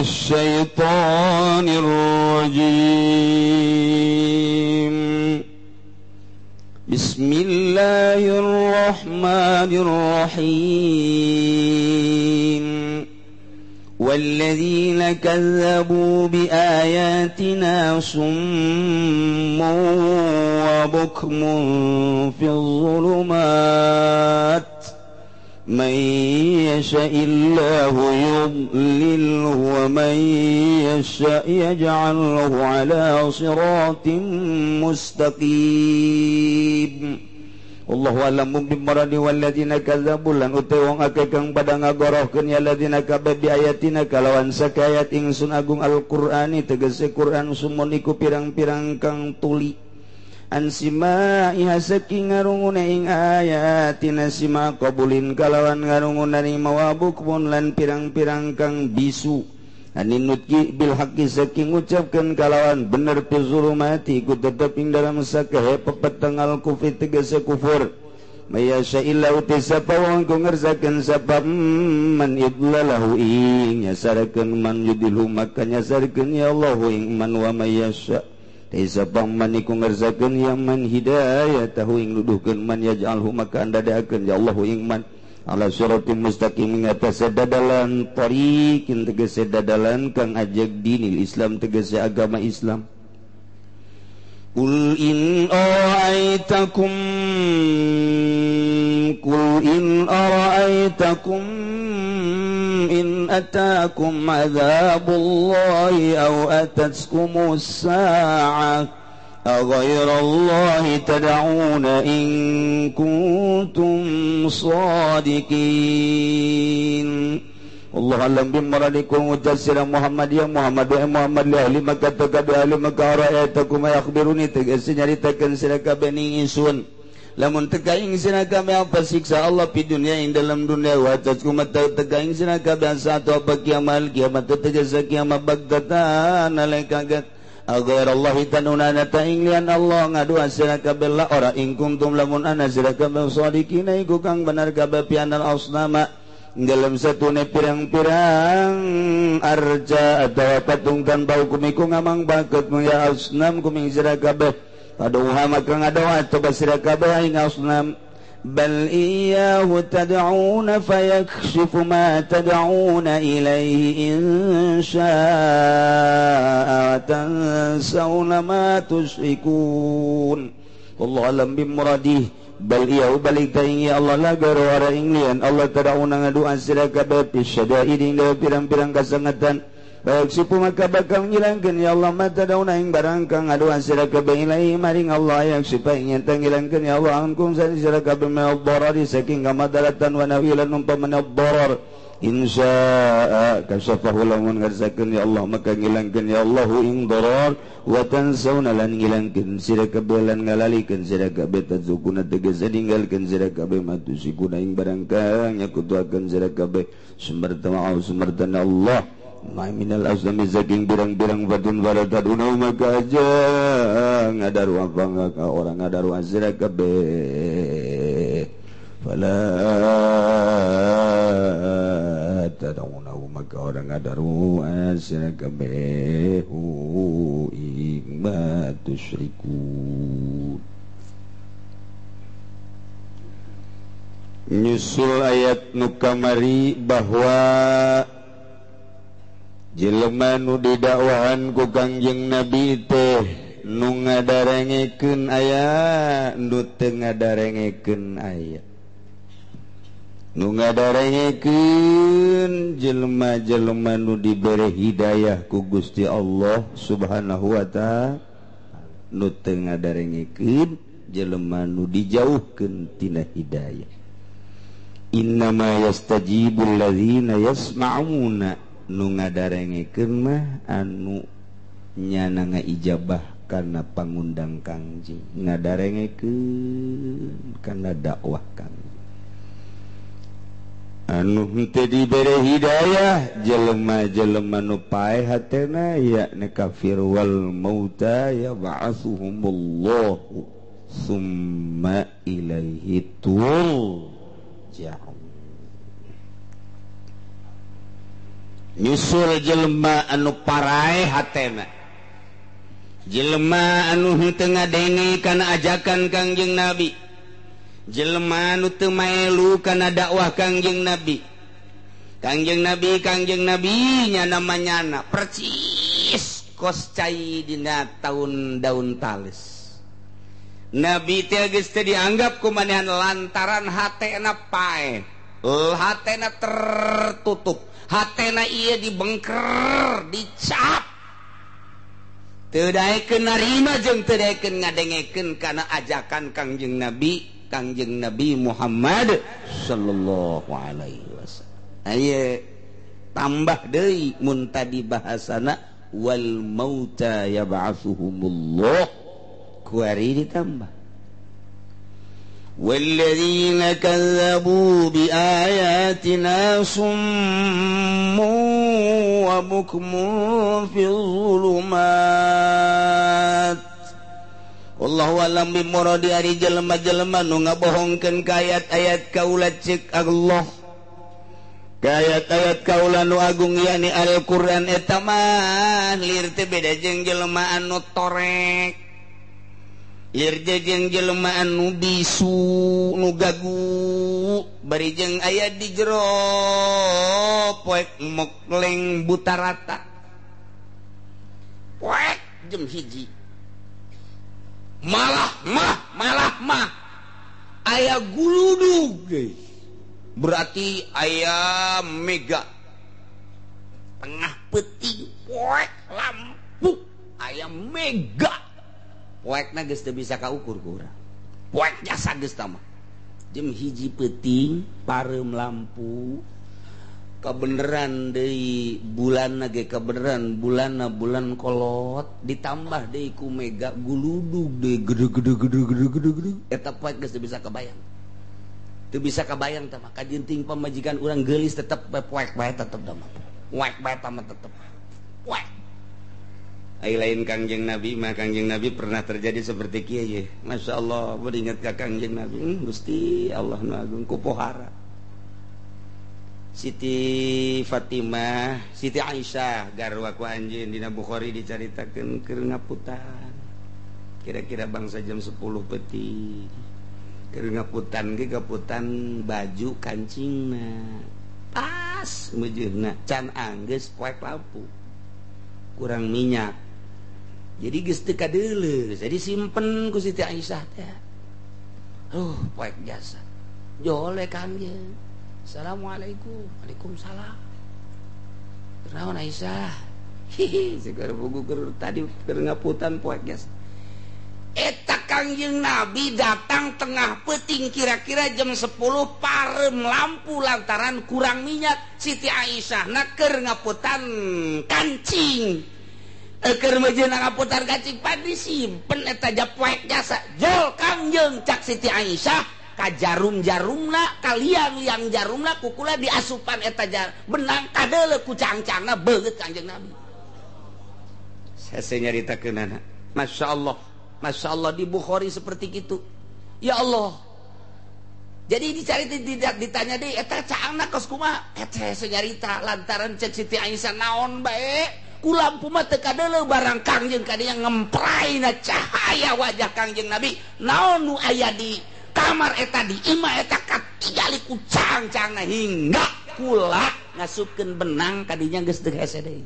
الشيطان الرجيم. بسم الله الرحمن الرحيم. والذين كذبوا بآياتنا صم وبكم في الظلمات من يشاء الله يضلله ومن يشاء يجعله على صراط مستقيم. Allahu a'lamu bimuradi walladzina kadzabu lan utai wong akeh kang padha ngagorohkeun ya ladzina kabeh bi ayatina kalawan sakayat ingsun agung Al-Qur'ani tegese Qur'an sumun iku pirang-pirang kang tuli ansima iha saking ngarungune ing ayatina sima qabulin kalawan ngarungunani mawabukmun lan pirang-pirang kang bisu aninutki bil haqqi saking ngucapkeun kalawan bener fi zulumati ku tetep ing dalam sakehe pepeteng al kufri tegese kufur. Mayasya illa uti sapa wong ku ngersakeun sapa man idlalahu ing nyasarkeun man yudilhu maka nyasarkeun ya Allahu ing man wa mayasya sapa man iku ngersakeun ya man hidayatahu ing nuduhkeun man yaj'alhu maka andadakeun ya Allahu ing man ala siratim mustaqim ngatas dadalan tariqin tegese dadalan kang ajeg dinil Islam tegese agama Islam. Qul in ara'aitakum qul in ara'aitakum in atakum adzabullahi aw atatkumus sa'ah أغير الله تدعون إن كنتم صادقين. Allah alam bimradikum mujassira Muhammad ya Muhammad wa Muhammad li ahli Makkah takabi ahli Makkah ra'aytakum yakhbiruni tegese nyaritakeun sira kabeh ning ingsun lamun teka ing sira kabeh apa siksa Allah di dunia ing dalam dunia wa taskum teka ing sira kabeh satu apa kiamat kiamat tegese kiamat bagdatan alaika agar Allah tanunana ta ing lian Allah ngadua sira kabeh la ora ing kuntum lamun ana sira kabeh shadiqina iku kang bener kabeh pianal asnama dalam satune pirang-pirang arja atawa patung tanpa hukum iku ngamang baket ya asnam kuming sira kabeh paduha maka ngadoa toba sira kabeh ing asnam bal iyyahu tad'una fayakshifu ma tad'una ilaihi in syaa'a wa tansawna ma tusyrikun. Wallahu a'lam bimuradihi. Bal iyyahu balik ta ing ya Allah la garo ara ing lian Allah tad'una ngadua sira kabeh pisyadaid ing pirang-pirang kasangatan fayakshifu maka bakal ngilangkeun ya Allah ma tad'una ing barang kang ngadua sira kabeh ilaihi maring Allah yakshifa ing yen ngilangkeun ya Allah ankum sira kabeh min saking kamadaratan wa nawilan umpamana darar insyaa kasyafahu lamun ngersakeun ya Allah maka ngilangkeun ya Allahu ing darar wa tansawna lan ngilangkeun sira kabeh lan ngalalikeun sira kabeh tazukuna tegese ninggalkeun sira kabeh matusikuna ing barang kang nyakutuakeun sira kabeh sumber ta'ala sumber Allah ma minal aslami saking birang-birang fadun waladaduna maka aja ngadaru apa ka orang ngadaru sira kabeh fala tad'una maka orang ngadaru sira kabeh ing ma tusyrikun. Nyusul ayat nu kamari bahwa jelema nu didakwahan ku Kangjeng Nabi teh nu ngadarengekeun aya nu teu ngadarengekeun aya nu ngadarengekeun jelema-jelema nu dibere hidayah ku Gusti Allah Subhanahu wa ta'ala nu teu ngadarengekeun jelema nu dijauhkeun tina hidayah. Innama yastajibul ladzina yasma'una nu ngadarengekeun mah anu nyana ngaijabah kana pangundang Kangjeng ngadarengekeun kana dakwah Kangjeng anu henteu dibere hidayah jelema-jelema nu paeh hatena yakni kafir wal mauta yab'atsuhumullahu summa ilaihi turja'un. Nyusul jelema anu paraeh hatena, jelema anu henteu ngadenge kana ajakan Kangjeng Nabi, jelema anu teu maelu kana dakwah Kangjeng Nabi. Kangjeng Nabi, Kangjeng Nabi nyana manyana percis kos cai dina taun daun tales. Nabi teh geus teu dianggap kumanehan lantaran hatena paeh, hatena tertutup, hatena ieu dibengker, dicap. Teu daekeun narima jeung teu daekeun ngadengekeun kana ajakan Kangjeng Nabi, Kangjeng Nabi Muhammad sallallahu alaihi wasallam. Aya tambah deui mun tadi bahasana wal mauta yab'atsuhumullah, kuari ditambah walladzina kazzabu biayatina summun wa bukmun fil zulumat. Wallahu alam bimuradi ari jelema-jelema nu ngabohongkeun ka ayat-ayat kaula ceuk Allah, ka ayat-ayat kaula nu agung yakni Al-Qur'an eta mah lir teh beda jeung jelema anu torek, lir jeung jelema anu bisu nu gagu, bari jeung aya di jero poek mokleng buta rata. Poek jam 1 malah mah aya guludug, berarti aya mega tengah peuting poek lampu aya mega poekna geus teu bisa kaukur ku urang. Poek jasa geus tah mah. Jam 1 peuting pareum lampu kabeneran deui bulanna ge kabeneran bulanna bulan kolot ditambah deui ku mega guludug deui gede gede gede gede gede gede eta poek geus teu bisa kebayang. Teu bisa kebayang tah mah kajenting pamajikan urang geulis tetep poek bae tetep tah mah. Poek bae tah mah tetep. Poek. Ai lain Kangjeng Nabi mah, Kangjeng Nabi pernah terjadi seperti kieu ye. Masya Allah, beringat ka Kangjeng Nabi. Gusti Allah nu agung kupohara. Siti Fatimah, Siti Aisyah garwa ku anjeun dina Bukhari dicaritakeun keur ngaputan. Kira-kira bangsa jam 10 peuting. Keur ngaputan ge kaputan baju kancingna. Pas meujeuhna can anggeus poek lampu. Kurang minyak. Jadi geus teu kadeuleu, jadi simpen ku Siti Aisyah teh. Poek jasa. Jole Kangjeng. Assalamualaikum. Waalaikumsalam. Kunaon Aisyah? Hihi, segar buku keur tadi keur ngaputan poek jasa. Eta Kangjeng Nabi datang tengah peuting kira-kira jam 10 parem lampu lantaran kurang minyak. Siti Aisyah na keur ngaputan kancing. Keur meujeuhna ngaputan kancing pan disimpen eta poek jasa. Jol Kangjeng cak Siti Aisyah ka jarum-jarumna kaliang-liang jarumna kukula diasupan eta benang kadeuleu ku cangcangna beungeut Kangjeng Nabi. Hese nyaritakeunana. Masya Allah. Masya Allah di Bukhari seperti itu. Ya Allah. Jadi dicari tidak ditanya deh eta caangna kos kumaha? Eta hese nyarita lantaran cek Siti Aisyah naon bae ku lampu mah teu kadeuleu barang Kangjeng kadinya ngempraina cahaya wajah Kangjeng Nabi. Naon nu aya di kamar eta di imah eta katingali ku cangcangna hingga kula ngasupkeun benang kadinya geus teu hese deui.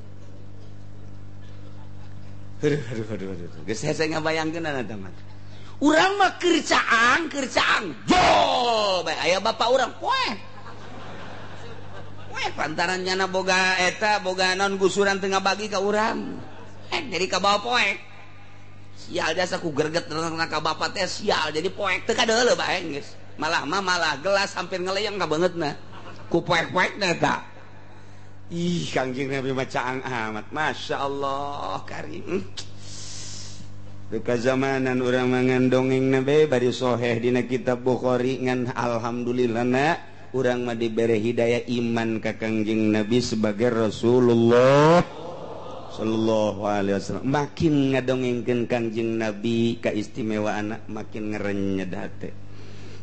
Aduh aduh aduh aduh. Geus hese ngabayangkeun eta mah. Urang mah keur caang jol bae aya bapak urang poe. Poe lantaran nyana boga eta boga naon gusuran teu ngabagi ka urang. Jadi ka bawa poe. Sial jasa ku gerget na ka bapak teh sial jadi poek teu kadeuleu bae geus. Malah mah malah gelas hampir ngeleyang ka beungeutna. Ku poek-poekna eta. Ih Kangjeng Nabi mah caang amat. Masya Allah karim. Duka zamanan urang mangan dongeng nabe bari soheh dina kitab Bukhari ngan alhamdulillah na urang mah dibere hidayah iman ka Kangjeng Nabi sebagai Rasulullah sallallahu alaihi wasallam. Makin ngadongengkeun Kangjeng Nabi kaistimewaanna makin ngerenyed hate.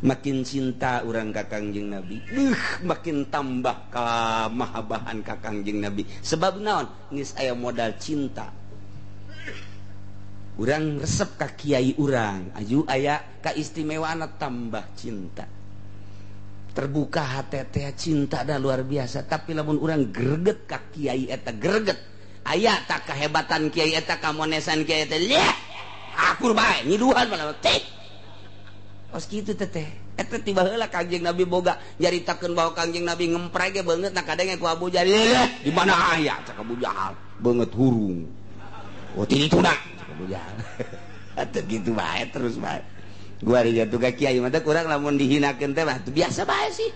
Makin cinta urang ka Kangjeng Nabi, makin tambah kamahabahan ka Kangjeng Nabi. Sebab naon? Geus aya modal cinta. Urang resep ka kiai urang, aju aya kaistimewaan tambah cinta. Terbuka hati teh cinta dah luar biasa. Tapi lamun urang greget ka kiai eta greget, aya tak kehebatan kiai eta kamonesan kiai eta, lieh akur bae nyiduhan malah teh. Kos kitu teteh. Eta tiba heula Kangjeng Nabi boga nyaritakeun bahwa Kangjeng Nabi ngempray ge beungeut na kadenge ku Abu Jahal. Di mana aya cak Abu Jahal? Beungeut hurung. Oh ti dituna cak Abu Jahal. Atuh kitu bae terus bae. Gua ari jatuh ka kiai mah teh kurang lamun dihinakeun teh mah biasa bae sih.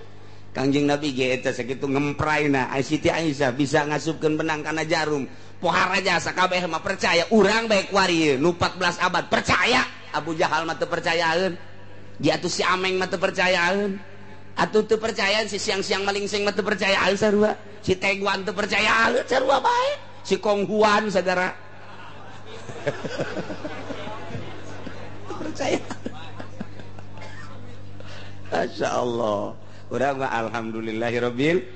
Kangjeng Nabi ge eta sakitu ngemprayna Siti Aisyah bisa ngasupkeun benang kana jarum. Pohara jasa kabeh mah percaya urang bae kuari nu 14 abad percaya. Abu Jahal mah teu percayaeun. Dia tuh si Ameng mah teu percayaan, atuh teu percayaan si siang-siang malingsing mah teu percayaan sarua, si Teguan teu percayaan sarua bae, si Konghuan sagara percaya. Masya Allah, urang mah alhamdulillahirabbil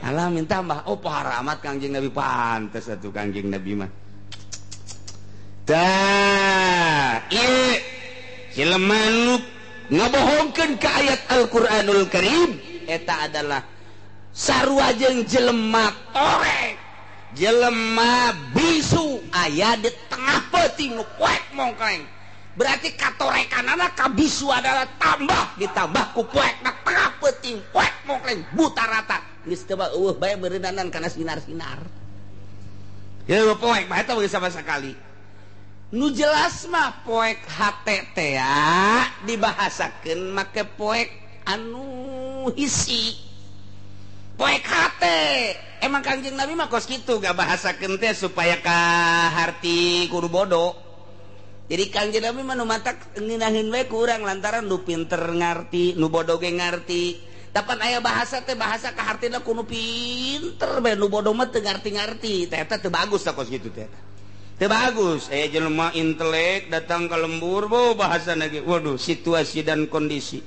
alamin tambah. Oh pohara amat Kangjeng Nabi pantes atuh Kangjeng Nabi mah. Tah, ieu jelema ngabohongkeun ka ayat Al-Qur'anul Karim eta adalah sarua jeung jelema torek, jelema bisu aya di tengah peuting nu poek mongkleng. Berarti katorekanana ka bisu adalah tambah ditambah ku poek na tengah peuting poek mongkleng buta rata. Geus teu eueuh bae beureunanan kana sinar-sinar. Heueuh poek mah eta geus sama sekali. Nu jelas mah poek hate teh dibahasakeun make poek anu hisi. Poek hate. Emang Kangjeng Nabi mah kos kitu gak bahasakeun teh supaya kaharti kudu bodoh. Jadi Kangjeng Nabi mah nu matak ngeunaheun we ku urang lantaran nu pinter ngarti, nu bodoh ge ngarti. Tapan aya bahasa teh bahasa kahartina ku nu pinter bae, nu bodoh mah teu ngarti-ngarti. Teh eta teu bagus tah kos kitu teh. Teu bagus, jelema intelek datang ke lembur, bo bahasa lagi. Waduh, situasi dan kondisi.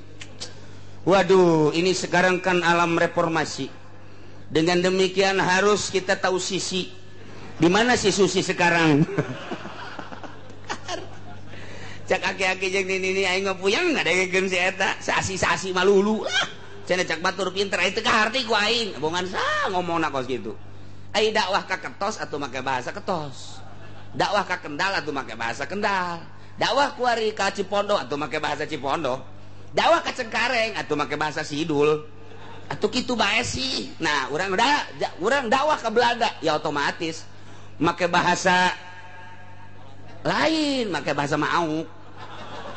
Waduh, ini sekarang kan alam reformasi. Dengan demikian harus kita tahu sisi. Di mana si Susi sekarang? Cak aki-aki jeung nini aing mah puyeng ngadengekeun si eta, sasi-sasi malulu lah. Cenah cak batur pinter, aing teu kaharti ku aing. Bongan sa ngomongna kos kitu. Ai dakwah ka ketos atuh make bahasa ketos. Dakwah ka Kendal atau make bahasa Kendal, dakwah kuari ka Cipondo atau make bahasa Cipondo, dakwah ka Cengkareng atau make bahasa Sidul, atau kitu bae sih. Nah, urang urang dakwah ke Belanda ya otomatis make bahasa lain, make bahasa mauk.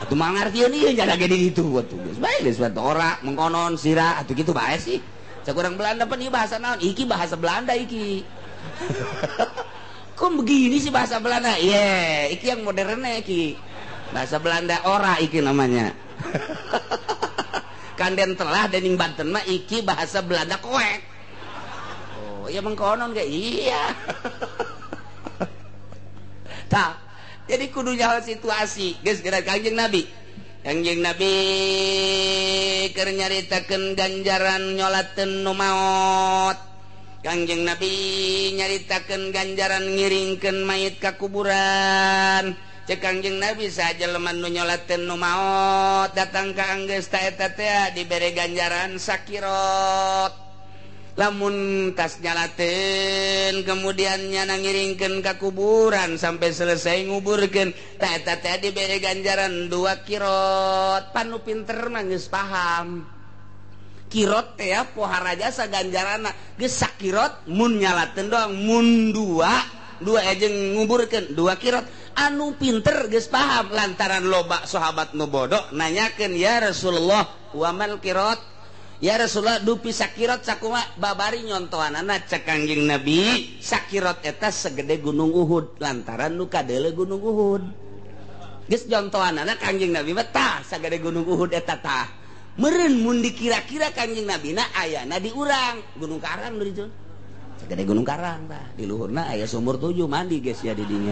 Atuh mah ngartieun ieu jada ge di ditu atuh geus bae geus ora mengkonon sira atuh kitu bae sih. Cak urang Belanda pan ieu bahasa naon? Iki bahasa Belanda iki. Kok begini sih bahasa Belanda? Iya, yeah, iki yang modernnya iki. Bahasa Belanda ora iki namanya. Kanden telah dening Banten mah iki bahasa Belanda koek. Oh, ya mengkonon ge iya. Tah, jadi kudu nyaho situasi. Geus geura Kangjeng Nabi. Kangjeng Nabi keur nyaritakeun ganjaran nyolateun nu maot. Kangjeng Nabi nyaritakeun ganjaran ngiringkeun mayit ka kuburan. Cek Kangjeng Nabi sajelema nu nyolateun nu maot datang ka anggeus ta eta teh dibere ganjaran sakirot. Lamun tas nyalateun kemudian nyana ngiringkeun ka kuburan sampai selesai nguburkeun ta eta teh dibere ganjaran 2 kirot. Pan nu pinter mah geus paham. Kirot teh ya pohara jasa ganjarana geus sakirot mun nyalateun doang mun dua jeung nguburkeun 2 kirot. Anu pinter geus paham lantaran loba sahabat nu bodoh nanyakeun ya Rasulullah wamal kirot, ya Rasulullah dupi sakirot sakumaha babari nyontohanana. Cek Kangjeng Nabi sakirot eta segede gunung Uhud lantaran nu kadeuleu gunung Uhud. Geus nyontohanana Kangjeng Nabi mah tah sagede gunung Uhud eta tah. Meureun mun dikira-kira Kangjeng Nabi na ayana di urang Gunung Karang deui itu. Segede Gunung Karang tah di luhurna aya sumur 7 mandi geus ya di dinya.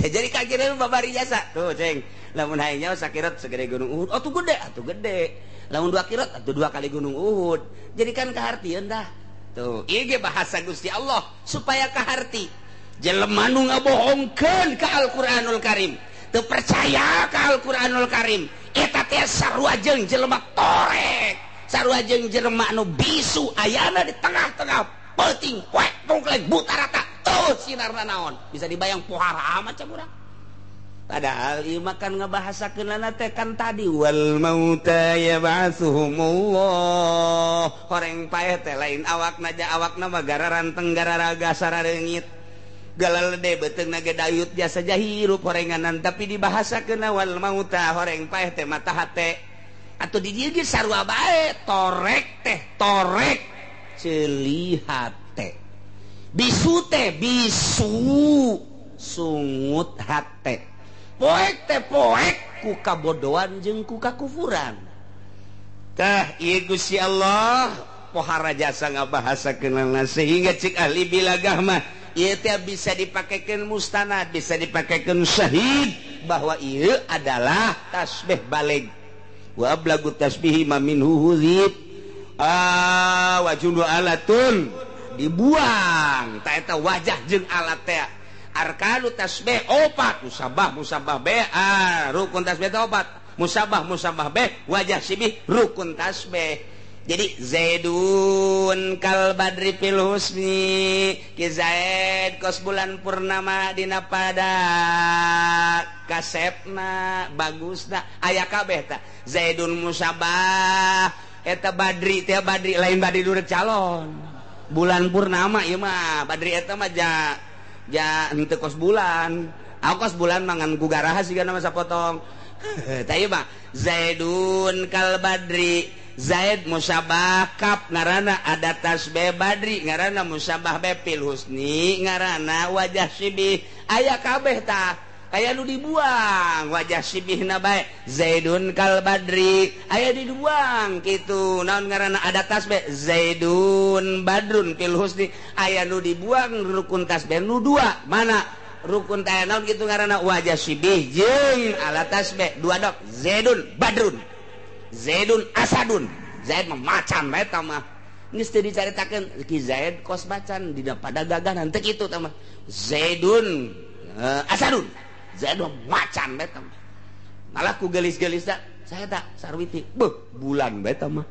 Jadi kajian babari jasa. Tuh, ceng. Lamun hayang nyaho sakirat segede gunung Uhud. Oh, tuh gede, atuh gede. Lamun 2 kirat atuh 2 kali gunung Uhud. Jadi kan kahartieun dah. Tuh, ieu ge bahasa Gusti Allah supaya kaharti. Jelema nu ngabohongkeun ka Al-Qur'anul Karim, teu percaya ka Al-Qur'anul Karim, eta teh sarua jeung jelema torek, sarua jeung jelema nu bisu ayana di tengah-tengah peuting poek tungklek buta rata. Tuh sinarna naon? Bisa dibayang pohara amat cam urang. Padahal ieu mah kan ngabahasakeunana teh kan tadi wal mauta yab'atsuhumullah. Horeng paeh teh lain awakna ja awakna mah gararanteng gararaga sarareungit. Galalede beuteungna ge dayut jasa jahirup horenganan tapi dibahasakeunna wal mauta horeng paeh teh mata hate. Atuh di dieu ge sarua bae torek teh torek ceuli hate. Bisu teh bisu sungut hate. Poek teh poek ku kabodohan jeung ku kakufuran. Tah ieu Gusti Allah pohara jasa ngabahasakeunana sehingga cik ahli bilagah mah ieu teh bisa dipakekeun mustanad, bisa dipakekeun syahid bahwa ieu adalah tasbih balig. Wa ablagu tasbihi ma minhu huzib. Ah wa jundu alatun dibuang ta eta wajah jeung alat teh. Arkanu tasbih opat, musabah musabah be, rukun tasbih teh opat, musabah musabah be, wajah sibih rukun tasbih. Jadi Zaidun kal badri fil husni, ki Zaid kos bulan purnama dina pada kasepna bagusna aya kabeh tah. Zaidun musabah eta badri teh badri lain badri durek calon. Bulan purnama ieu mah badri eta mah ja ja henteu kos bulan. Aku kos bulan mangan ku garaha siga nama sapotong. Tah ieu mah Zaidun kal badri, Zaid musabah kap ngaranna ada tasbih badri ngaranna musabah be fil husni ngaranna wajah sibih aya kabeh tah. Aya nu dibuang wajah sibihna bae Zaidun kal badri aya dibuang kitu naon ngaranna ada tasbih Zaidun badrun fil husni aya nu dibuang rukun tasbih nu dua mana rukun teh naon kitu ngaranna wajah sibih jeung alat tasbih dua dok Zaidun badrun Zaidun asadun Zaid mah macan bae eta mah geus teu dicaritakeun ki Zaid kos macan dina pada gagahan teu kitu tah mah Zaidun asadun Zaid mah macan bae tah malah ku gelis-gelis da saya tak sarwiti beuh bulan bae tah mah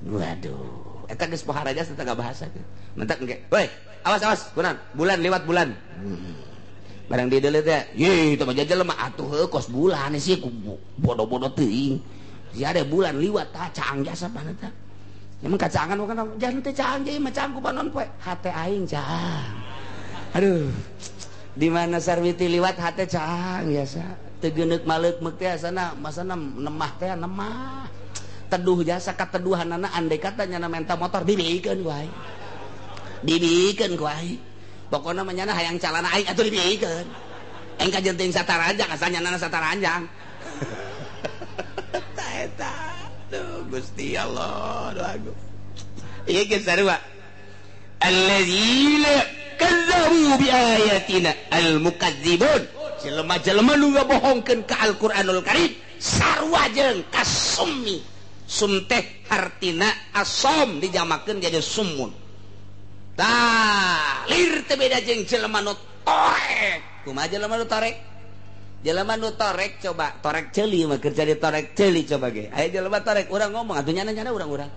waduh eta geus pohara jasa teh bahasa mentak engke woi awas awas kunan bulan lewat bulan barang di deuleu teh ye teh mah jelema atuh heuh kos bulan sih ku bodoh-bodoh teuing si ada bulan liwat tah caang jasa pana tah emang kacaangan bukan jangan teh caang ieu mah caang ku panon poe hate aing caang aduh di mana sarwiti liwat hate caang biasa teu geuneuk maleuk-meuk teh asana masana nemah teh nemah teduh jasa kateduhanana andai kata nyana menta motor dibikeun ku aing dibikeun ku aing pokona mah nyana hayang calana aing atuh dibikeun aing kajeun teuing sataranjang asa nyanana sataranjang eta eta tuh Gusti Allah doa ieu geus sarua allazina kazzabu bi ayatina al-mukadzibun jelema-jelema nu ngabohongkeun ka Al-Qur'anul Karim sarua jeung kasummi sum teh hartina asom dijamakeun jadi summun tah lir teh beda jeung jelema nu torek kumaha jelema nu torek jelema nu torek coba torek ceuli mah keur jadi torek ceuli coba ge aya jelema torek urang ngomong atuh nyana-nyana urang-urang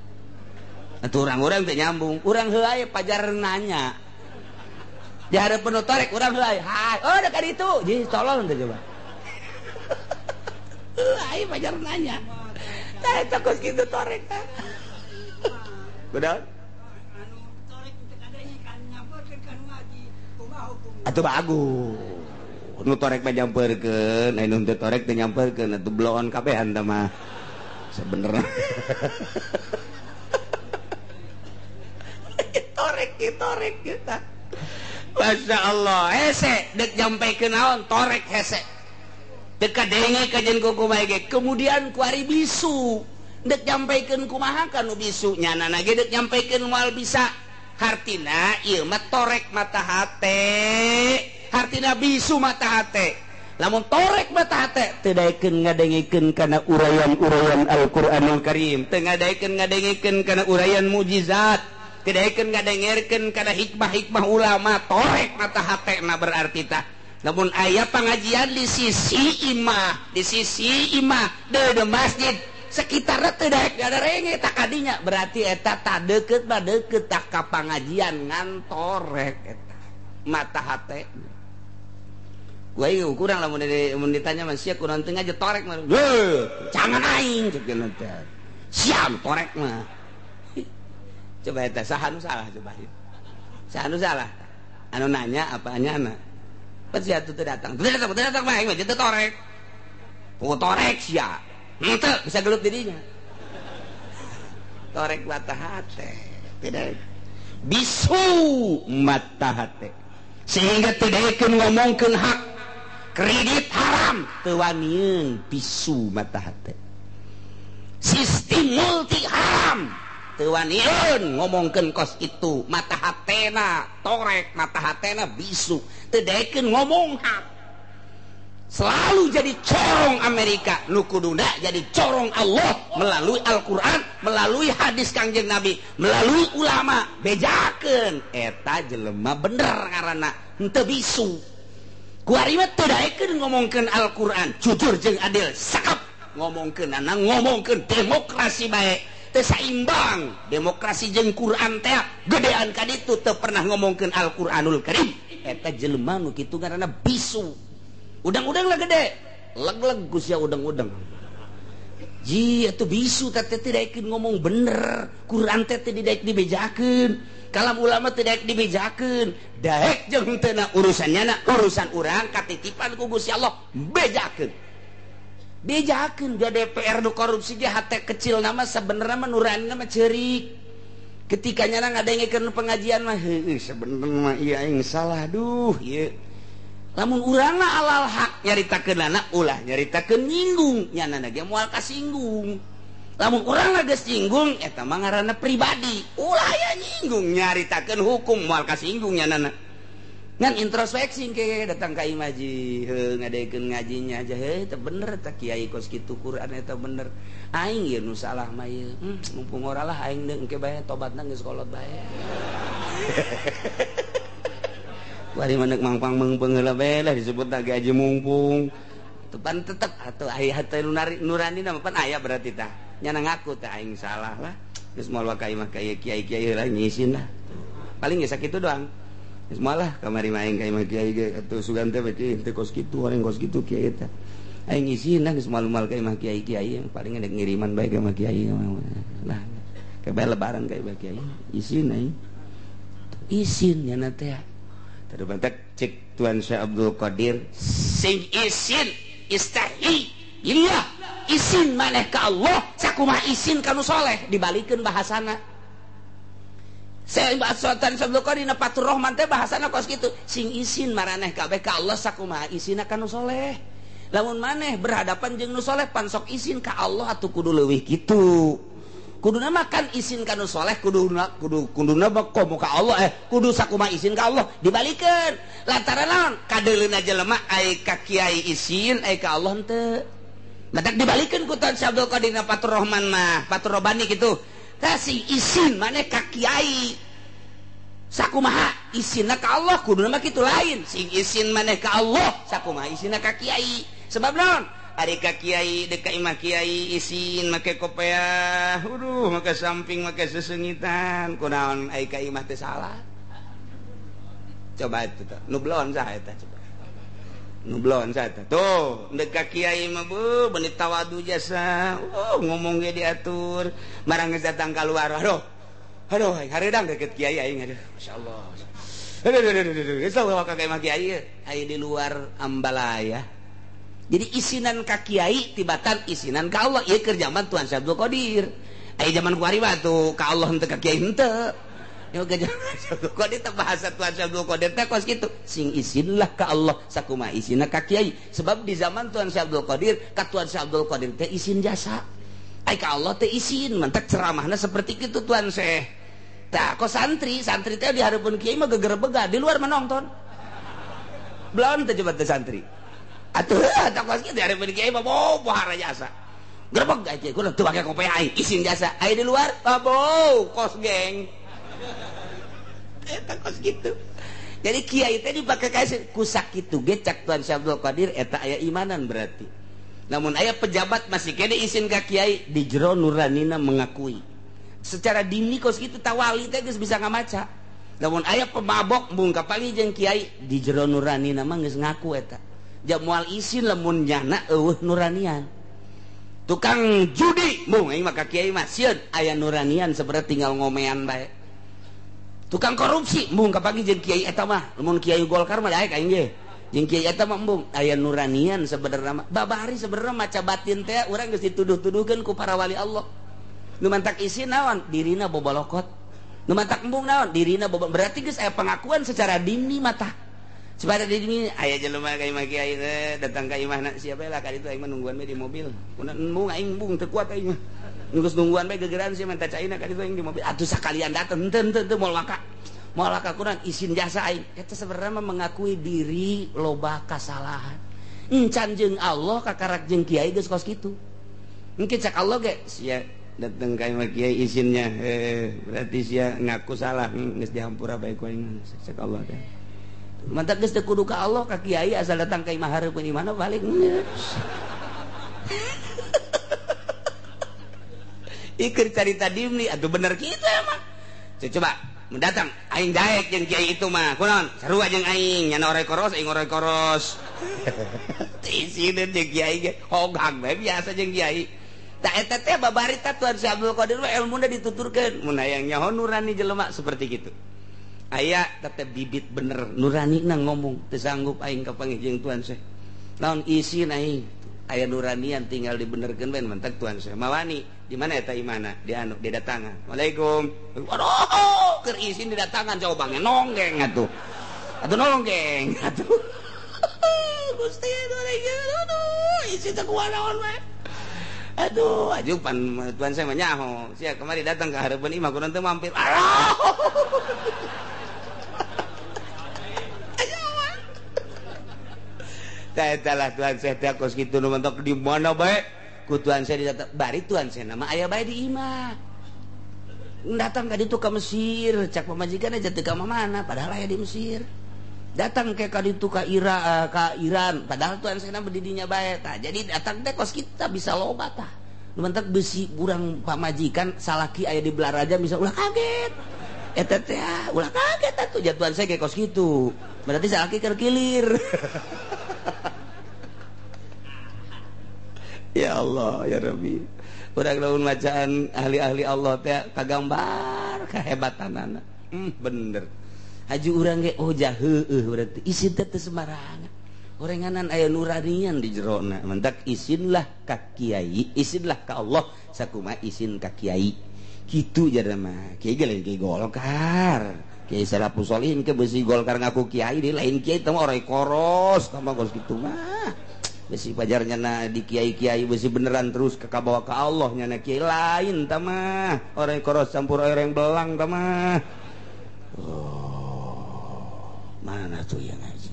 atuh urang-urang teh nyambung urang heuh aya pajar nanya di hareupeun nu torek urang heuh aya hai oh da ka ditu jadi tolol teh coba heuh aya pajar nanya tah eta kos kitu torek tah benar anu torek teh kadanya kan nyamperkeun ka nu ngaji kumaha hukumna atuh bagus nu torek mah nyamperkeun anu teu torek teh nyamperkeun atuh bloon kabehan tah mah sebenerna torek torek kita Masya Allah hese dek nyampekeun naon torek hese dek kadenge kajen ku kumaha ge kemudian kuari bisu dek nyampekeun kumaha ka nu bisu nyanana ge dek nyampekeun moal bisa hartina ieu mah torek mata hate hartina bisu mata hate Lamun torek mata hate teu daekeun ngadengekeun kana uraian-uraian Al-Qur'anul Karim, teu ngadaekeun ngadengekeun kana uraian mukjizat, teu daekeun ngadengerkeun kana hikmah-hikmah ulama. Torek mata hatena berarti tah. Lamun aya pangajian di sisi imah, di sisi imah deudeuh masjid sekitarna teu daek ngadarenge tah kadinya, berarti eta tah deukeut mah deukeut tah ka pangajian ngan torek eta mata hate. Gua ieu kurang lamun ditanya mah sia kurang teu ngaji torek mah. Heuh, cangan aing cek teh. Siam torek mah. Coba eta saha nu salah coba. Saha nu salah? Anu nanya apa anyana? Pan sia teu datang. Teu datang, teu datang mah aing mah teu torek. Ku torek sia. Henteu bisa gelut dirinya. Torek mata hate. Tidak bisu mata hate. Sehingga tidak ngomongkeun hak. Kredit haram teu wanieun, bisu mata hate. Sistem multi haram teu wanieun ngomongkeun kos itu, mata hatena torek, mata hatena bisu, teu daekeun ngomong hak. Selalu jadi corong Amerika, nu kuduna jadi corong Allah melalui Al-Qur'an, melalui hadis Kangjeng Nabi, melalui ulama, bejakeun eta jelema bener ngaranna, henteu bisu. Kuari mah teu daekeun ngomongkeun Al-Qur'an, jujur jeung adil, sakap ngomongkeun ana ngomongkeun demokrasi bae, teu saimbang demokrasi jeung Qur'an teh gedean ka ditu teu pernah ngomongkeun Al-Qur'anul Karim. Eta jelema nu kitu ngaranna bisu. Udang-udang lah gede, leg-leg ku sia udang-udang. Ji atuh bisu teh teu daekeun ngomong bener, Qur'an teh teu daek dibejakeun, kalam ulama teu daek dibejakeun, daek jeung teu na urusannya na urusan urang katitipan ku Gusti Allah bejakeun. Bejakeun ga DPR nu korupsi ge hate kecil nama sebenarnya mah nurani mah ceurik. Ketika nyana ngadengekeun pengajian mah heueuh sebenarnya mah ieu aing salah duh ieu. Lamun urang mah alal hak nyaritakeun anak ulah nyaritakeun nyinggung nyana ge moal kasinggung. Lamun urang geus nyinggung eta mah ngaranna pribadi, ulah ya nyinggung nyaritakeun hukum moal kasinggung nyanana. Ngan introspeksi ke datang ka imah ji heuh ngadekeun ngajinya aja heuh teu bener tah kiai kos kitu Quran eta bener. Aing ieu nu salah mah ieu. Mumpung ora lah aing deung engke bae tobatna geus kolot bae. Wari manek mangpang meungpeung heula bae lah disebut lagi aja mumpung. Tepan tetep atuh aya hate nurani mah pan aya berarti tah. Nyana ngaku teh aing salah lah. Geus moal ka imah ka kiai-kiai heula nyisin lah. Paling geus sakitu doang. Geus moal lah kamari mah aing ka imah kiai ge atuh sugan teh beuki teu kos kitu aing kos kitu kiai teh. Aing ngisin lah geus moal-moal ka imah kiai-kiai paling ada ngiriman bae ka imah kiai lah. Ke bae lebaran ka imah kiai. Isin aing. Isin nyana teh. Tadu bantak cek Tuan Syekh Abdul Qadir sing isin istahi billah isin maneh ka Allah sakumaha isin ka nu soleh dibalikeun bahasana. Saya Sultan Abdul Qadir na Fathur Rahman teh bahasana kos kitu sing isin maraneh kabeh ka Allah sakumaha isinna ka nu soleh. Lamun maneh berhadapan jeung nu soleh pan sok isin ka Allah atuh kudu leuwih kitu. Kuduna makan isin ka nu soleh kuduna kudu kuduna komo ka Allah kudu sakumaha isin ka Allah dibalikeun lantaran naon kadeuleuna jelema ai ka kiai isin ai ka Allah henteu matak dibalikeun ku Tuan Syekh Abdul Qadir Fathur Rahman mah Fathur Rabbani kitu tah sing isin maneh ka kiai sakumaha isinna ka Allah kuduna mah kitu lain sing isin maneh ka Allah sakumaha isinna ka kiai sebab naon ari ka kiai deka imah kiai isin make kopeah aduh make samping make sesengitan kunaon ai ka imah teh salah coba itu teh nu belon saha eta coba nu belon saha eta tuh deka kiai mah bu beunit tawadu jasa oh ngomong ge diatur marang geus datang kaluar aduh aduh hareudang deket kiai aing aduh masyaallah aduh aduh aduh geus tahu ka imah kiai ai di luar ambalaya. Jadi isinan ka kiai tibatan isinan ka Allah ieu keur zaman Tuan Syekh Abdul Qadir. Aya zaman kuari mah tuh ka Allah henteu ka kiai henteu. Ieu ge zaman Syekh Abdul Qadir teh bahasa Tuan Syekh Abdul Qadir teh kos kitu. Sing isinlah ka Allah sakumaha isinna ka kiai. Sebab di zaman Tuan Syekh Abdul Qadir ka Tuan Syekh Abdul Qadir teh isin jasa. Ai ka Allah teh isin, mantak ceramahna seperti kitu Tuan Syekh. Tah kos santri, santri teh di hareupeun kiai mah gegerebega, di luar menonton. Belon teh coba teh santri. Atuh eta kos kitu ari kiai mah bohara jasa. Gerbek kiai kudu teu make kopi aing isin jasa. Aya di luar mabok kos geng. Eta kos kitu. Jadi kiai teh dipake kaesin ku sakitu ge cak Tuan Syekh Abdul Qadir eta aya imanan berarti. Namun aya pejabat masih kene isin ka kiai di jero nuranina mengakui. Secara dini kos kitu tawali teh geus bisa ngamaca. Namun aya pemabok mung kapanggih jeung kiai di jero nuranina mah geus ngaku eta. Ja moal isin lamun nyana eueuh nuranian. Tukang judi mung aing mah ka kiai mah sieun aya nuranian sebenarnya tinggal ngomean bae. Tukang korupsi embung kapanggih jeung kiai eta mah lamun kiai Golkar mah daek aing ge jeung kiai eta mah embung aya nuranian sebenarnya mah babari sebenarnya maca batin teh urang geus dituduh-tuduhkeun ku para wali Allah nu mantak isin naon dirina bobolokot nu mantak embung naon dirina bobo berarti geus aya pengakuan secara dini mata secara dini aya jelema ka imah kiai teh datang ka imahna siapa lah ka ditu aing mah nungguan we di mobil kunaon embung aing embung teu kuat aing mah geus nungguan bae gegeran sih menta caina ka ditu aing di mobil atuh sakalian dateng henteu henteu henteu moal waka kurang isin jasa aing eta sebenarnya mengakui diri loba kasalahan encan jeung Allah kakarak jeung kiai geus kos kitu engke cak Allah ge sia dateng ka imah kiai isinnya berarti sia ngaku salah geus dihampura bae ku aing cak Allah teh mantak geus teu kudu ka Allah ka kiai asal datang ka imah hareupeun imahna balik. Iker carita dimni atuh bener kitu emang. Coba mendatang aing daek jeung kiai itu mah kunaon sarua jeung aing nyana orai koros aing orai koros. Isineun jeung kiai ge hogang bae biasa jeung kiai. Tah eta teh babari ta Tuan Syekh Abdul Qadir mah elmuna dituturkeun mun hayang nyaho nurani jelema seperti kitu. Aya tetep bibit bener nurani na ngomong teu sanggup aing kapanggih jeung Tuan Syekh. Naon isin aing aya nuranian tinggal dibenerkeun bae mentak Tuan Syekh mawani. Di mana eta imana? Di anu didatangan. Waalaikum. Waduh, keur isin didatangan coba nonggeng atuh. Atuh nonggeng atuh. Gusti aduh, isin teh kuanaon we. Aduh, aju pan Tuan saya mah nyaho. Sia kemari datang ke hareupeun imah kunaon teu mampir. Aduh. Tah eta lah Tuan saya teh kos kitu nu mentok di mana bae. Ku Tuan saya didatang bari Tuan saya nama aya bae di imah datang ka ditu ka Mesir cak pamajikan aja teu ka mana padahal aya di Mesir datang ke ka ditu ka Ira ka Iran padahal Tuan saya nama di dinya bae tah jadi datang teh kos kita bisa loba tah nu mentak besi urang pamajikan salaki aya di Belaraja bisa ulah kaget eta teh ulah kaget atuh jatuhan saya ke kos kitu berarti salaki keur kilir. Ya Allah ya Rabbi urang lamun bacaan ahli-ahli Allah teh kagambar kehebatanana bener haji urang ge oh jaheueuh berarti isin teh teu sembarangan orenganan aya nuranian di jerona mentak isinlah ka kiai isinlah ka Allah sakumaha isin ka kiai kitu jarana mah kiai ge lain kiai Golkar kiai Salafus Solihin ke besi Golkar ngaku kiai di lain kiai teh mah orai koros tah mah kos kitu mah besi pajarnya na di kiai-kiai besi beneran terus ke kabawa ke Allah nyana kiai lain tamah orang koros campur orang belang tamah. Oh, mana tuh yang ngaji?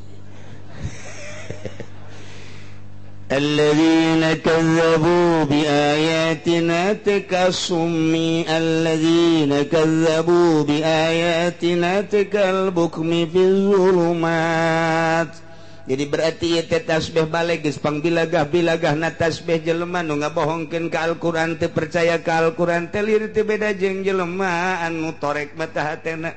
Alladzina kazzabu biayatina takasummi alladzina kazzabu biayatina takal bukmi fil zulumat. Jadi berarti ieu tasbih balik geus pangbilagah-bilagah na tasbih jelema nu ngabohongkeun ka Al-Qur'an teu percaya ka Al-Qur'an teh lieur teu beda jeung jelema anu torek mata hatena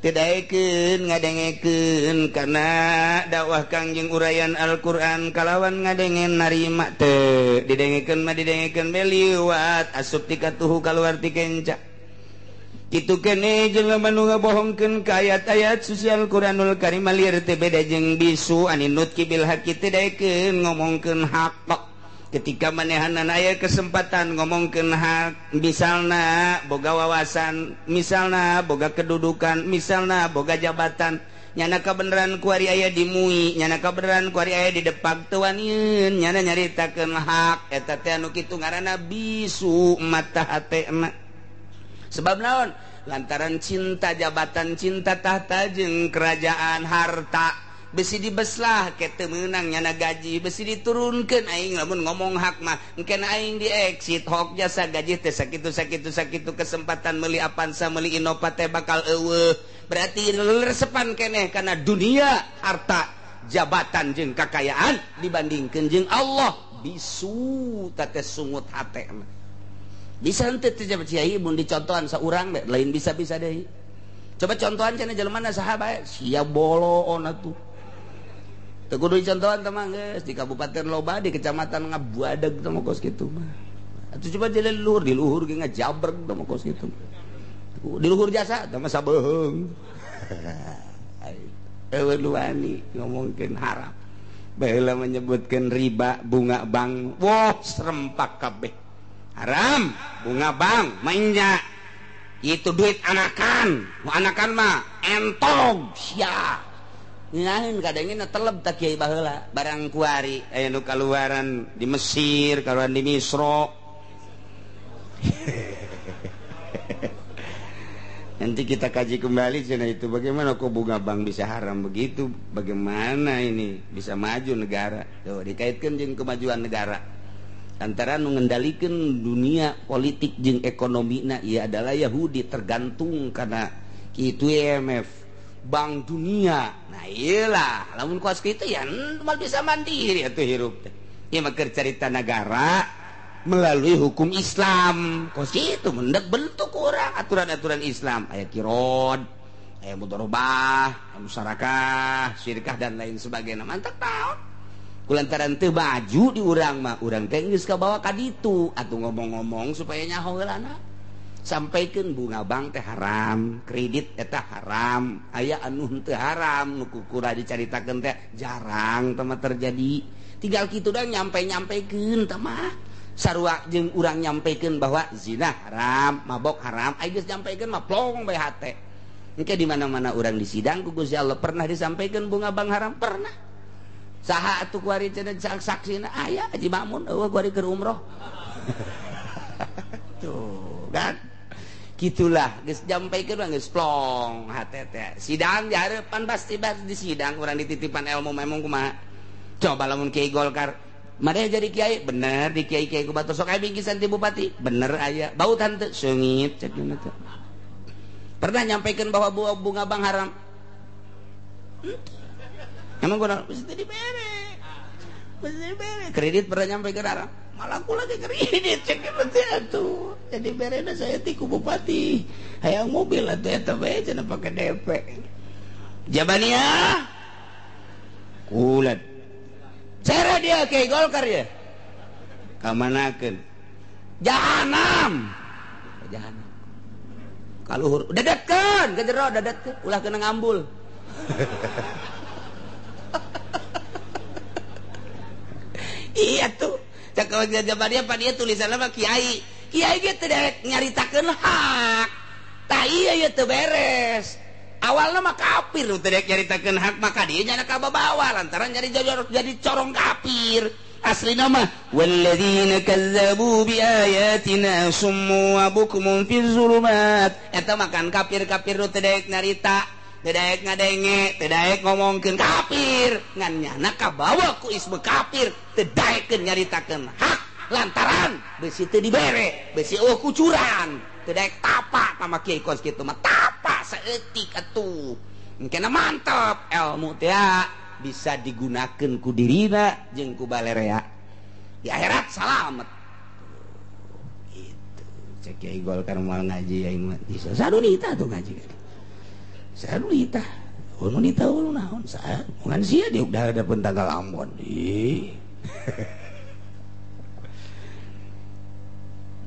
teu daekeun ngadengekeun kana dakwah Kangjeng uraian Al-Qur'an kalawan ngadengen narima teu didengekeun mah didengekeun bae liwat asup ti katuhu kaluar ti kenca. Kitu kene jelema nu ngabohongkeun ka ayat-ayat suci Al-Qur'anul Karim lieur teu beda jeung bisu aninut kibil haqi teu daekeun ngomongkeun hak. Ketika manehanan aya kesempatan ngomongkeun hak, misalna boga wawasan, misalna boga kedudukan, misalna boga jabatan, nyana kabeneran kuari aya di MUI, nyana kabeneran kuari aya di Depak teu wanieun, nyana nyaritakeun hak eta teh anu kitu ngaranna bisu mata hatena. Sebab naon? Lantaran cinta jabatan, cinta tahta jeung kerajaan harta Besi dibeslah ke teu meunang nyana gaji besi diturunkeun aing lamun ngomong hak mah engke aing di exit hok jasa gaji teh sakitu sakitu sakitu kesempatan meuli Avanza meuli Innova teh bakal eueuh berarti resepan keneh kana dunia harta jabatan jeung kakayaan dibandingkeun jeung Allah bisu teh sungut hate mah bisa henteu teh kiai mun dicontohan saurang lain bisa-bisa deui coba contohan cenah jelema na saha bae sia boloon atuh teu kudu dicontohan teh mah geus di kabupaten loba di kecamatan ngabuadeg teh mah kos kitu mah atuh coba di luhur di luhur ge ngajabreg teh mah kos kitu di luhur jasa teh mah sabeheung eueuh nu wani ngomongkeun haram baheula menyebutkeun riba bunga bank wah serempak kabeh haram bunga bank mainnya itu duit anakan anakan mah entog sia nginahin kadangnya teleb tak kiai baheula barang kuari aya nu kaluaran di Mesir kaluaran di Misro nanti kita kaji kembali cenah itu bagaimana kok bunga bank bisa haram begitu bagaimana ini bisa maju negara tuh dikaitkan jeung kemajuan negara antara nu ngendalikeun dunia politik jeung ekonomina ieu adalah Yahudi tergantung karena kitu IMF Bank Dunia nah iyalah lamun kuas kitu ya mal bisa mandiri atuh hirup teh ieu mah keur carita negara melalui hukum Islam kos kitu mendek bentuk urang aturan-aturan Islam aya qirad aya mudharabah aya musyarakah syirkah dan lain sebagainya mantap taon kulantaran teu baju di urang mah urang teh geus kabawa ka ditu atuh ngomong-ngomong supaya nyaho heulana sampaikeun bunga bank teh haram kredit eta haram aya anu henteu haram nu kukura dicaritakeun teh jarang teh mah terjadi tinggal kitu da nyampe-nyampekeun teh mah sarua jeung urang nyampekeun bahwa zina haram mabok haram aya geus nyampekeun mah plong bae hate engke di mana-mana urang disidang ku Gusti Allah pernah disampaikan bunga bank haram pernah saha atuh kuari cenah saksina aya Haji Makmun eueuh kuari keur umroh tuh kan gitulah geus nyampaikeun mah geus plong hate teh sidang di hareupan pasti di sidang urang dititipan ilmu memang kumaha coba lamun kiai Golkar made jadi kiai bener di kiai-kiai ku batur sok aya bingkisan ti bupati bener aya bau tante seungit cek teh pernah nyampaikeun bahwa bunga bank haram emang gua mesti dibere kredit pernah nyampe ke haram malah aku lagi kredit cek atuh jadi berena saya ti ku bupati hayang mobil atuh eta bae cenah pake DP Jabania kulat cara dia kiai Golkar ya kamanakeun jahanam jahanam kaluhur dadetkeun ka jero dadetkeun ulah kena ngambul iya tuh cak Jabania pan ieu tulisanna mah kiai kiai ge teu daek nyaritakeun hak tah ieu ye teu beres awalna mah kafir nu teu daek nyaritakeun hak maka dieu nyana kababawa lantaran jadi corong kafir aslina mah walladzina kazzabu biayatina summu wa bukmun fi zulumat eta mah kan kafir-kafir nu teu daek nyarita teu daek ngadenge teu daek ngomongkeun kafir ngan nyana kabawa ku isme kafir teu daekeun nyaritakeun hak lantaran besi teu dibere besi eueuh kucuran teu daek tapa ka kiai kos kitu mah tapa saeutik atuh engkena mantep ilmu teh bisa digunakeun ku dirina jeung ku balerea di akhirat salamet gitu cek kiai Golkar moal ngaji aing mah bisa sadunita tuh ngaji sadunita unita naon saya bukan sia dia udah ada pentanggal Ambon ih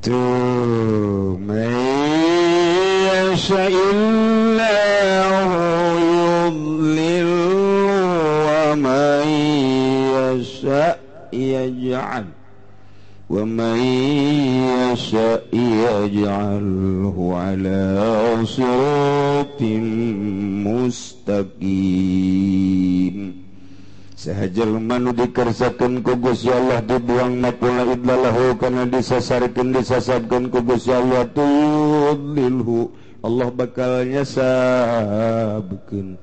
tuh yasha'illahu yudlil wa man yasha' yaj'al wa man yasha' yaj'alhu ala siratin mustaqim. Sahajelma nu dikersakeun ku Gusti Allah dibuang mapula idlalahu kana disasarkeun disasatkeun ku Gusti Allah tudlilhu Allah bakal nyasabkeun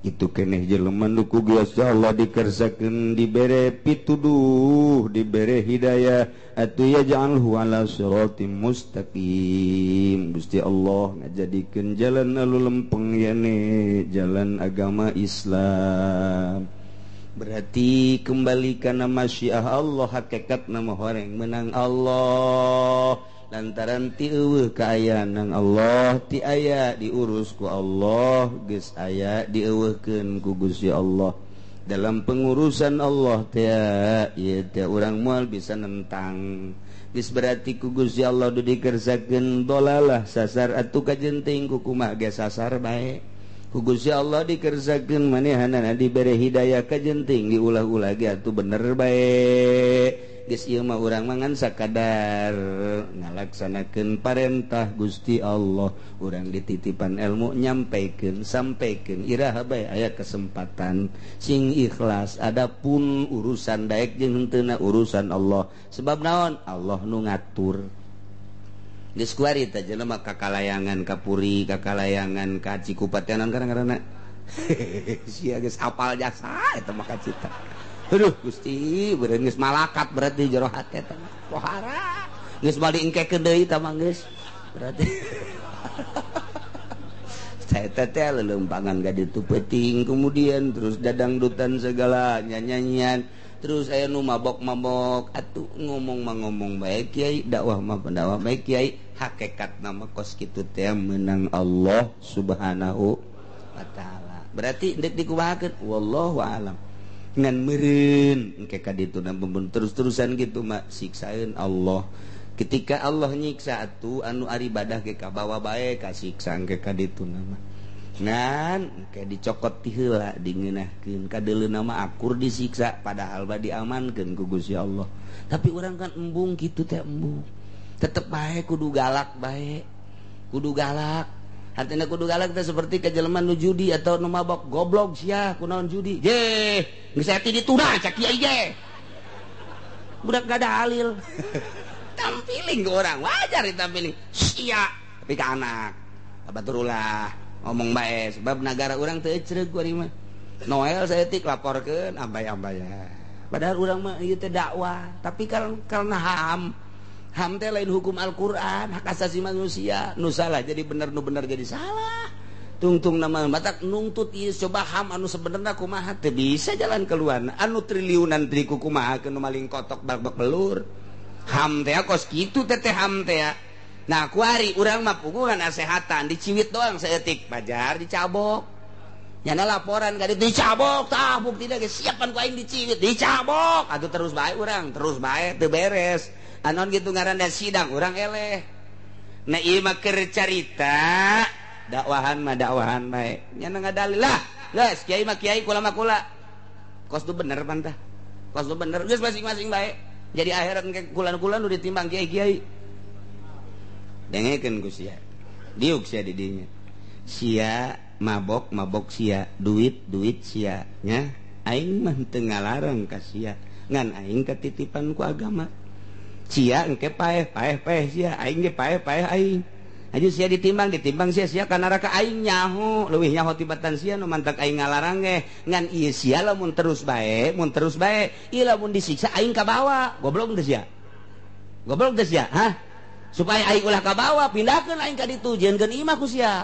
Itu keneh jelema nu ku Gusti Allah dikersakeun dibere pituduh, dibere hidayah atuh yaj'alhu ala siratim mustaqim. Gusti Allah ngajadikeun jalan anu lempeng yane jalan agama Islam. Berarti kembali kana masyiah Allah, hakikat nama horeng menang Allah. Lantaran ti eueuh kaayaan nang Allah, ti aya diurus ku Allah, geus aya dieuweuhkeun ku Gusti Allah. Dalam pengurusan Allah teh ieu teh urang moal bisa nentang. Geus berarti ku Gusti Allah du dikersakeun dolalah sasar atuh kajenting ku kumaha ge sasar bae. Ku Gusti Allah dikersakeun manehanana dibere hidayah kajenting diulah-ulah ge atuh bener bae. Geus ieu mah urang mangan sakadar ngalaksanakeun parentah Gusti Allah, urang dititipan ilmu nyampaikeun sampaikeun iraha bae aya kesempatan sing ikhlas. Adapun urusan daek jeung henteuna urusan Allah, sebab naon Allah nu ngatur. Geus kuari teh jelema kakalayangan ka Puri, kakalayangan ka Cikupa teh naon ngaranna? Sia geus hafal jasa eta mah ka cita. Aduh Gusti, beureun geus malakat berarti jero hate teh. Pohara. Geus bali engkekeun deui tah mah geus. Berarti saya teh lelempangan ka ditu peuting, kemudian terus dadangdutan segala nyanyian, terus aya nu mabok-mabok atuh ngomong mah ngomong bae kiai, dakwah mah pendakwah bae kiai, hakikat nama kos kitu teh menang Allah Subhanahu wa taala. Berarti deuk dikumahakeun wallahu alam. Ngan meureun engke ka ditu na terus-terusan gitu mah siksaeun Allah. Ketika Allah nyiksa atuh anu aribadah ge kabawa bae kasiksa engke ka ditu na mah. Ngan engke dicokot ti heula dingeunahkeun kadeuleuna mah akur disiksa padahal ba diamankeun ku Gusti Allah. Tapi urang kan embung kitu teh embung. Tetep bae kudu galak bae. Kudu galak. Artinya kudu galak teh seperti kejelema nu judi atau nu mabok, goblok sia kunaon judi. Ye, geus aya ti dituna cak kiai ge. Budak gak ada dalil. Tampiling ke orang, wajar ditampiling. Sia, tapi ka anak. Batur ulah ngomong bae sebab nagara urang teu ecreug kuari mah. Noel saeutik laporkeun ambay-ambay. Padahal urang mah ieu teh dakwah, tapi karena HAM HAM teh lain hukum Al-Qur'an, hak asasi manusia, nu salah jadi bener, nu bener jadi salah. Tungtung nama batak nungtut ieu coba HAM anu sebenarnya kumaha teu bisa jalan keluar. Anu triliunan tri kumaha nu maling kotok bak belur. HAM teh kos kitu teh teh HAM teh. Nah kuari urang mah puguhan nasehatan diciwit doang saeutik pajar dicabok. Nyana laporan ka ditu dicabok tah buktina geus siapan ku aing diciwit dicabok. Atuh terus bae urang, terus bae teu beres. Anon gitu ngaranna sidang urang eleh. Nah ieu mah keur carita dakwahan mah dakwahan bae. Nyana ngadalil lah. Geus kiai mah kiai kula mah kula. Kos tu bener pantah. Kos tu bener geus masing-masing bae. Jadi akhirat engke kulan-kulan nu ditimbang kiai-kiai. Dengekeun ku sia. Diuk sia di dinya. Sia mabok mabok sia, duit duit sia nya. Aing mah teu ngalarang ka sia. Ngan aing katitipan ku agama. Sia engke paeh paeh paeh sia, aing ge paeh paeh aing. Aju sia ditimbang ditimbang sia sia ka neraka aing nyaho, leuwih nyaho tibatan sia nu mantak aing ngalarang ge. Ngan ieu sia lamun terus bae, mun terus bae, ieu lamun disiksa aing kabawa. Goblok teu sia? Goblok teu sia? Hah? Supaya aing ulah kabawa, pindahkeun aing ka ditu, jieunkeun imah ku sia.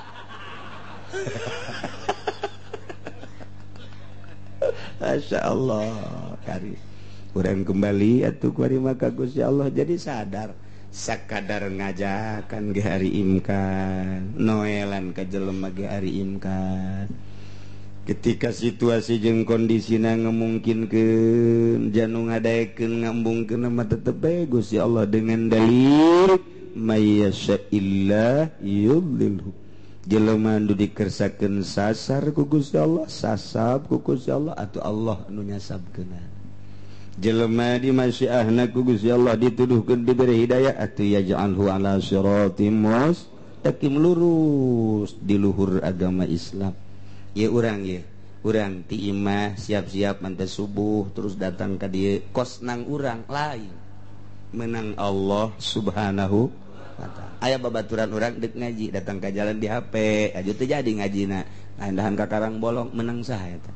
Masya Allah, kari. Urang kembali atuh kuari maka Gusti Allah jadi sadar sakadar ngajakan ge hari imkan noelan ka jelema ge hari imkan. Ketika situasi jeung kondisina ngemungkinkeun janu ngadaekeun ngambungkeun mah tetep bae Gusti Allah dengan dalil mayyasha'illah yudlilhu. Jelema nu dikersakeun sasar ku Gusti Allah, sasab ku Gusti Allah atuh Allah nu nyasabkeun. Jelema di masyiahna ku Gusti Allah dituduhkeun diberi hidayah atuh yaj'alhu ala siratim mustaqim, lurus di luhur agama Islam. Ye urang ye, urang ti imah siap-siap manteh subuh terus datang ka dieu kos nang urang lain menang Allah Subhanahu Wa taala. Aya babaturan urang deuk ngaji datang ka jalan di HP aja teu jadi ngajina. Andahan ka Karang Bolong menang saha eta?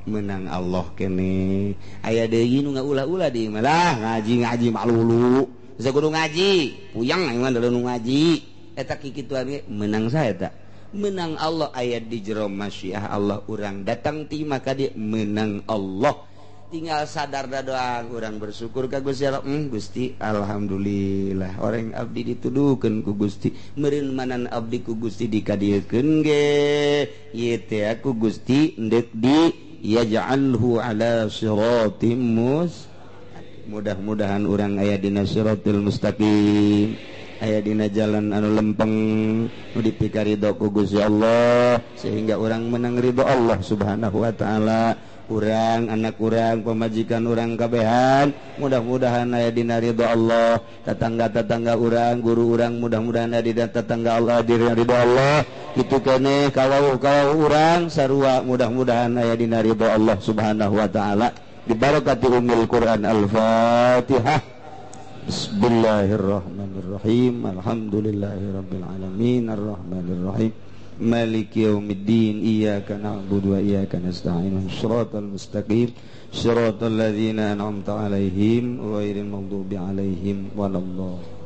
Menang Allah kene. Aya deui nu ngaulah-ulah di malah ngaji-ngaji malulu. Geus kudu ngaji, puyang aing mah nu ngaji. Eta kikituan ge menang saha eta? Menang Allah. Aya di jero masyiah Allah urang datang ti maka dia menang Allah. Tinggal sadar da doang urang bersyukur ka Gusti Allah. Gusti alhamdulillah orang abdi dituduhkeun ku Gusti, meureun manan abdi ku Gusti dikadiekeun ge ieu teh ku Gusti endek di yaj'alhu ala siratim mus. Mudah-mudahan urang aya dina siratil mustaqim, aya dina jalan anu lempeng nu dipikaridho ku Gusti Allah sehingga urang menang ridho Allah Subhanahu wa taala. Urang anak urang pamajikan urang kabehan mudah-mudahan aya dina ridho Allah, tetangga-tetangga urang, guru urang mudah-mudahan aya dina tetangga Allah dina ridho Allah. Kitu keneh kawauh-kawauh urang sarua mudah-mudahan aya dina ridho Allah Subhanahu wa taala. Bibarakati ummil Quran. Al-Fatihah. Bismillahirrahmanirrahim. Alhamdulillahirabbil alamin arrahmanirrahim maliki yaumiddin iyyaka na'budu wa iyyaka nasta'in shiratal mustaqim shiratal ladzina an'amta 'alaihim ghairil maghdubi 'alaihim waladdallin.